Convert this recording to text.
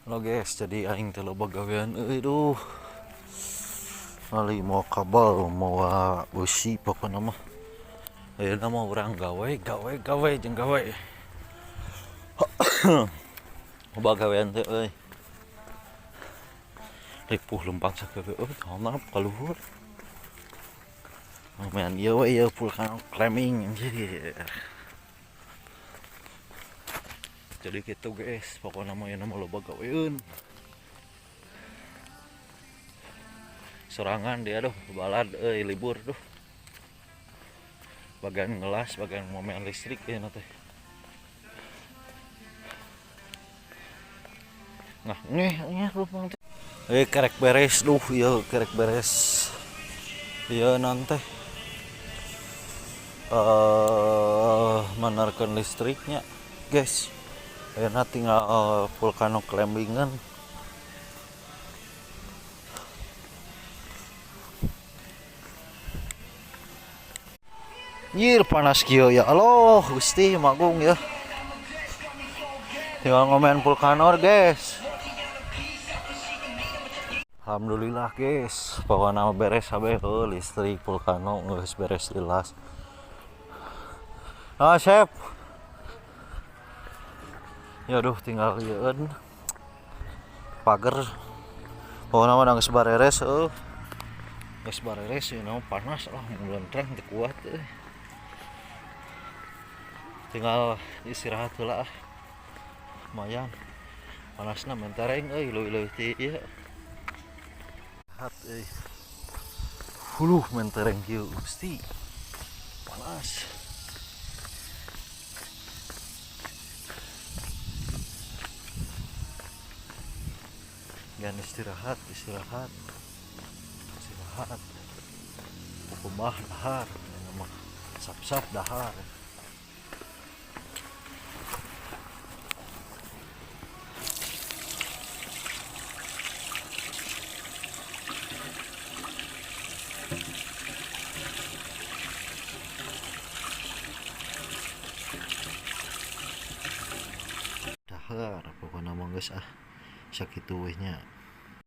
Halo guys, jadi aing teh loba gawean euy duh. Ngali mau kabel, mau besi pokona mah. Ayeuna mah urang gawe, gawe, gawe jeung gawe. Loba gawean teh euy. Ripuh lempang sakeupeung euy, naon ka luhur. Lumayan ieu we ieu vulkano climbing anjir. Jadi gitu guys, pokoknya mah ayeuna mah loba gawean. Sorangan dia duh, balad euy libur duh. Bagian ngelas, bagian momen listrik ya teh. Nah, ngeh ngeh lupang teh. Kerek beres duh, ieu kerek beres. Ieu non teh. Menerkeun listriknya, guys. Ayeuna tinggal vulkano climbingan. Nyir panas kieu ya Allah, Gusti magung ya. Tinggal ngomen vulkanor, guys. Alhamdulillah guys, pokoknya beres kabeh heuh listrik vulkano geus beres jelas. Ah, chef. Ya aduh tinggal ieueun pager. Pokoknya mah geus bareres heuh. Geus bareres ieu mah panas lah mulentrang teu kuat euy. Tinggal istirahat heula ah. Lumayan. Panasna mentereng euy leuwih-leuwih ti ieu. Hat euy. Huluh mentereng kieu Gusti. Panas. Jangan istirahat, istirahat. Istirahat. Kukumbah dahar, mah sap-sap dahar. Dahar pokokna mah geus ah. Sakitu we nya.